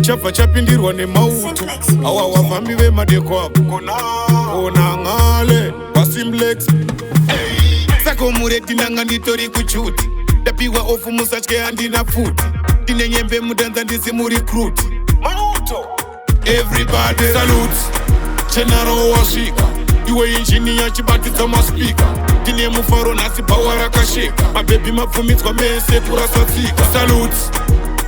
Chabva chapindirwa nemauto. Simplex Media. Awa wavambi vemadeko apo kona ngale kwaSimplex. Saka mureti, ndanga nditori kuchuti, ndapiwa off, musatye, handina pfuti, ndine nyembe mudanza, ndisi murecruit mauto. Everybody salute, General wasvika. Iwe injiniya, chibatidza maspeaker. Tine mufaro nhasi, bhawa rakasheka, mabhebhi mabvumidzwa mese kurasa tsika. Salute,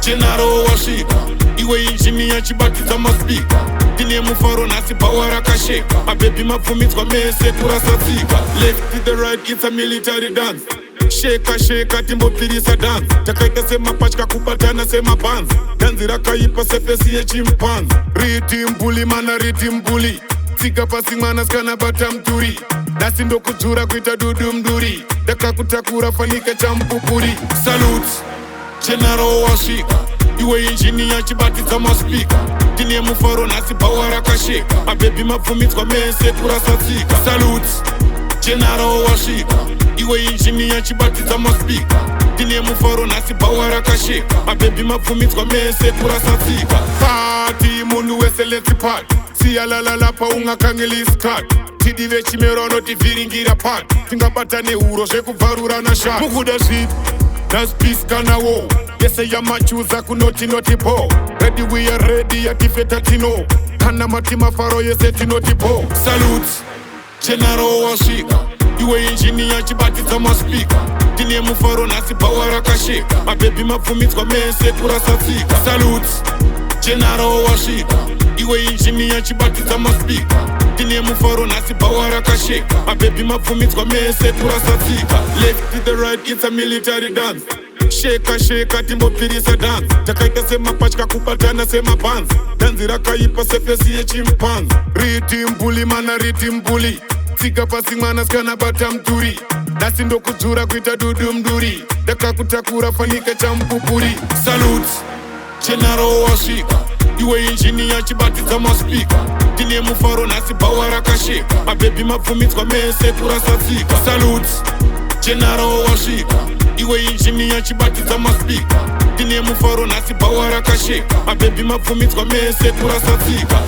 General wasvika. Iwe injiniya, chibatidza maspeaker. Tine mufaro nhasi, bhawa rakasheka, mabhebhi mabvumidzwa mese kurasa tsika. Left to the right, it's a military dance. Sheka sheka, timbopirisa dance. Takaita semapatya, kubatana semabhanzi. Dhanzi rakaipa seface yechimpanzi. Ritimbuli mana, ritimbuli. Tsika pasi mwana sikana, bata muturi. Nhasi ndokudzura kuita dudu muduri. Ndakakutakura fanika chamupupuri. Salute, General wasvika. Iwe injiniya, chibatidza maspeaker. Tine mufaro nhasi, bhawa rakasheka, mabhebhi mabvumidzwa mese kurasa tsika. Salute, General wasvika. Iwe injiniya, chibatidza maspeaker. Tine mufaro nhasi, bhawa rakasheka, mabhebhi mabvumidzwa mese kurasa tsika. Party, munhu wese, let's party. Siyalala lapha, ungakhangeli isikhathi. Tidi vechimero vanotivhiringira party. Tingabata nehuro zvekubvarurana shati. Mukuda zvipi nhasi, peace kana war? Yese yamachuza kunoti noti po. Ready, we are ready. Yatifeta tino kana mati mafaro yese tinoti po. Salute, General wasvika. Iwe injiniya, chibatidza maspeaker. Tine mufaro nhasi, bhawa rakasheka, mabhebhi mabvumidzwa mese kurasa tsika. Salute, General wasvika. Iwe injiniya, chibatidza maspeaker. Tine mufaro nhasi, bhawa rakasheka, mabhebhi mabvumidzwa mese kurasa tsika. Left to the right, it's a military dance. Sheka sheka, timbopirisa dance. Takaita semapatya, kubatana semabhanzi. Dhanzi rakaipa seface yechimpanzi. Ritimbuli mana, ritimbuli. Tsika pasi mwana sikana, bata muturi. Nhasi ndokudzura kuita dudu muduri. Ndakakutakura fanika chamupupuri. Salute, General wasvika. Iwe injiniya, chibatidza maspeaker. Tine mufaro nhasi, bhawa rakasheka, mabhebhi mabvumidzwa mese kurasa tsika. Salute, General wasvika. Iwe injiniya, chibatidza maspeaker. Tine mufaro nhasi, bhawa rakasheka, mabhebhi mabvumidzwa mese kurasa tsika.